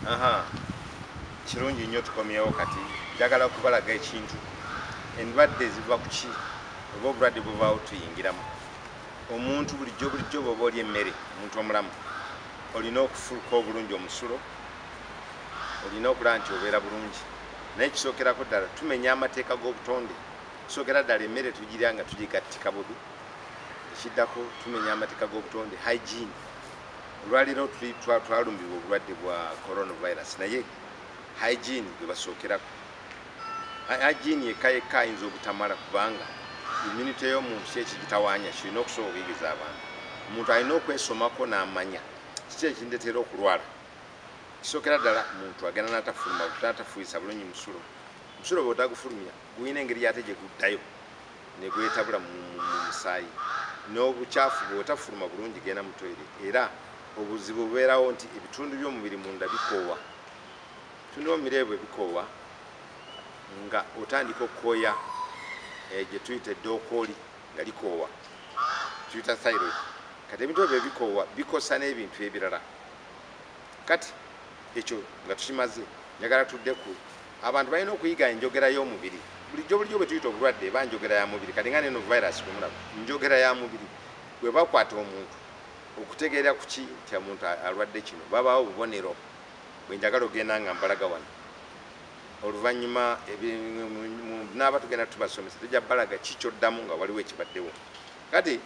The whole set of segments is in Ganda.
Aha, kirungi nnyo tukomyewo. Kati njagala okubalaga ekintu, endwadde ziva ku ki oba obulwadde buvaawo tuyingiramu. Omuntu bulijjo bulijjo bw'oba olya emmere, omuntu omulamu olina okufuluka obulungi omusulo, olina okulaba nti obeera bulungi. Naye kisookerako ddala tumenya amateeka g'obutonde. Kisookera ddala emmere tugirya nga tugigattika bubi. Ekiddako, tumenya amateeka g'obutonde, hygiene. Olwaleero twalumbibwa obulwadde bwa coronavirus, naye hygiene gwe basookerako. Hygiene yekka yekka ayinza obutamala, kubanga immunity y'omuntu ki ekigitawaanya kirina okusobola okuyigiza abantu. Omuntu alina okwesomako n'amanya kiki ekindetera okulwala. Kisookera ddala muntu agenda n'atafuluma, n'atafuuyisa bulungi musulo. Omusulo bw'otagufulumya gulina engeri ate gye guddayo ne gwetabula mu musaayi n'obukyafu. Bw'otafuluma bulungi genda mu toilet, era obuzibu bubeerawo nti ebitundu by'omubiri munda bikoowa. Ebitundu by'omubiri ebyo bwe bikoowa, nga otandika okukooya, gye tuyita eddookooli nga likoowa, tuyita thyroid. Kati ebintu ebyo bikoowa bikosa n'ebintu ebirala. Kati ekyo nga tukimaze, njagala tudde ku abantu balina okuyiga enjogera y'omubiri. Bulijjo bulijjo bwe tuyita obulwadde eba njogera ya mubiri. Kati nga neno virus bwe mulaba, njogera ya mubiri. Bwe bakwata omuntu okutegeera ku ki nti omuntu alwadde kino, babaawo obubonero bwe njagala ogenda nga mbalaga wano. Oluvannyuma naaba tugenda tubasomesa, tujja balaga ki kyoddamu nga waliwo ekibaddewo. Kati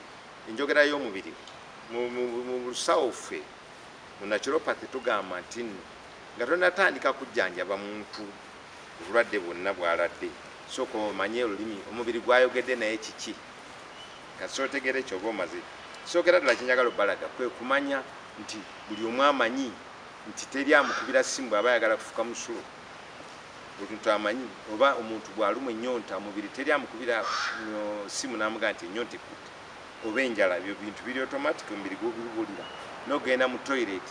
enjogera y'omubiri mu lusawo ffe mu naturopathy tugamba nti nno nga tonatandika kujjanjaba muntu obulwadde bwonna bw'alwadde, sooka omanye olulimi omubiri gwayogedde naye kiki. Kati sootegere ekyo oba omaze. Kisookera ddala kyenjagala obbalaga kwe kumanya nti buli omu amanyi nti teri amukubira simu bw'aba ayagala kufuka musulo. Buli muntu amanyi oba omuntu bw'alumwa ennyonta, omubiri teri amukubira simu n'amugamba nti ennyonta ekutte oba enjala. Ebyo bintu biri automatic, omubiri gubibuulira. N'ogenda mu toilet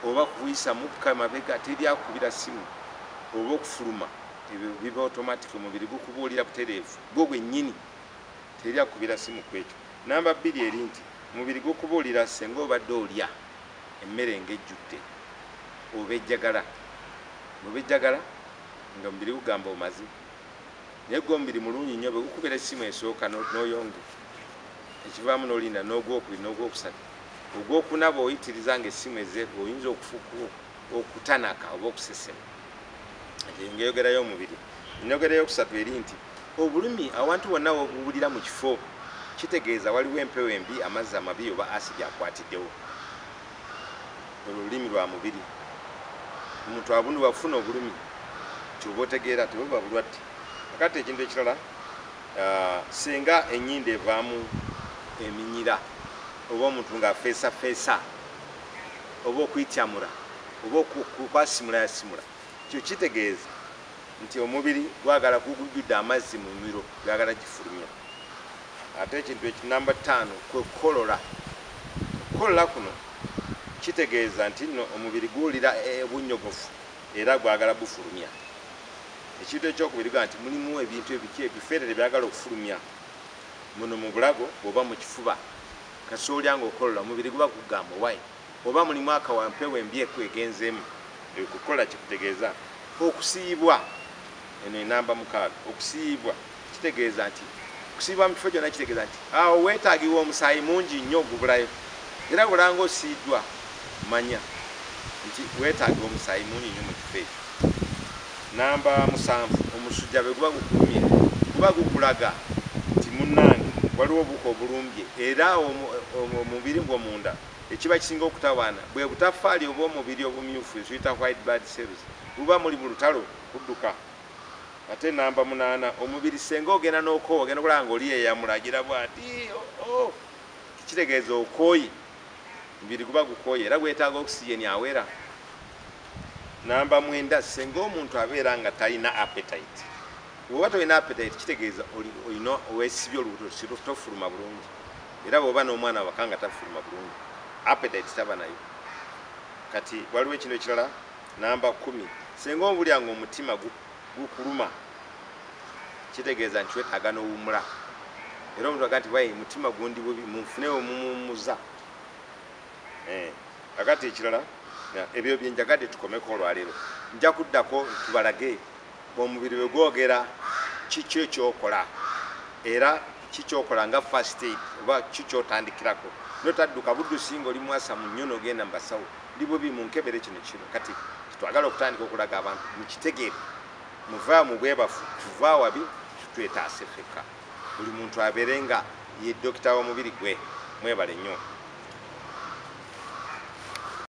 oba kuyisa mukka mabega, teri akubira simu, oba okufuluma, ebyo biba automatic, omubiri gukubuulira butereevu gwo gwennyini, teri akubira simu ku ekyo. Namba 2 eri nti omubiri gukubuulira senga obadde olya emmere ng'ejjudde oba ejjagala. Bw'oba ejjagala nga omubiri gugamba omaze, naye gwe omubiri mulungi nnyo, bwe gukubira essimu esooka n'oyonge ekivaamu n'olinda n'ogwokubiri n'ogwokusatu, ogwokuna bw'oyitiriza ng'essimu eze oyinza okutanaka oba okusesema. Eyo ng'eyogera y'omubiri. Enjogera eyokusatu eri nti obulumi awantu wonna wobuwulira mu kifo kitegeeza waliwo empewo embi, amazzi amabi oba asidi akwatiddewo. Olwo lulimi lwa mubiri. Omuntu abundu bwafuna obulumi kyoba otegeera tebuba bulwadde. Akati ekintu ekirala, singa ennyindo evaamu eminyira oba omuntu ng'afeesafeesa oba okwityamula oba okwasimulayassimula, kyo kitegeeza nti omubiri gwagala gugujjudde amazzi mu mumiro, gwagala gifulumya. Ate ekintu ekinamba 5 kwe kukolola. Okukolola kuno kitegeeza nti nno omubiri guwulira obunnyogovu era gwagala bufulumya. Ekintu ekyokubiri gamba nti mulimu ebintu ebiki ebifeerere byagala okufulumya muno mu bulago oba mu kifuba. Kasoolya ng'okolola omubiri guba gugamba wayi oba mulimu akawampewo embi ekwegenzeemu. Okukola kikutegeeza okusiibwa. Eno enamba 6, okusiibwa kitegeeza nti okusiibwa mu kifo kyonna kitegeeza nti awo weetaagibwa omusaayi mungi nnyo ogubulayo, era bulanga osiiddwa manya nti weetaagibwa omusaayi mungi nnyo mu kifo ekyo. Namba 7, omusujja bwe guba gukulumye guba gukulaga nti munnange waliwo obuwuka obulumbye, era omubiri gwo munda ekiba kisinga okutawaana bwe butafaali oba omubiri obumyufu eziyita white blood cells buba muli mu lutalo kudduka. Ate namba 8, omubiri senga ogenda n'okoowa, ogenda okulaba ng'oli yeyamulagira bw'ati, kitegeeza okooye, omubiri guba gukooye era gwetaaga oxygen awera. Namba 9, senga omuntu abeera nga talina appetite. Bw'oba tolina appetite kitegeeza olina weesibye olubuto tofuluma bulungi, era bw'oba n'omwana waka nga tafuluma bulungi appetite taba nayo. Kati waliwo ekintu ekirala namba 10, senga obulya ng'omutima gukuluma kitegeeza nti wetaaga n'owummula, era omuntu agamba nti wayi mutima gundi bubi munfunewo mumuwummuza. Akati ekirala Ebyo byenjagadde tukomeko olwaleero. Nja kuddako tubalage omubiri bwe gwogera kiki ekyokola, era kikyokola nga first aid oba kikyotandikirako, notadduka buddusi nga oli mwasamu nnyo n'ogenda mu basawo, ndi bubi, munkebere kino kino. Kati twagala okutandika okulaga abantu mukitegeere, muvaa mu bwebafu, tuva wabi, tutwetaase ffekka, buli muntu abeere nga ye dokita w'omubiri gwe. Mwebale nnyo.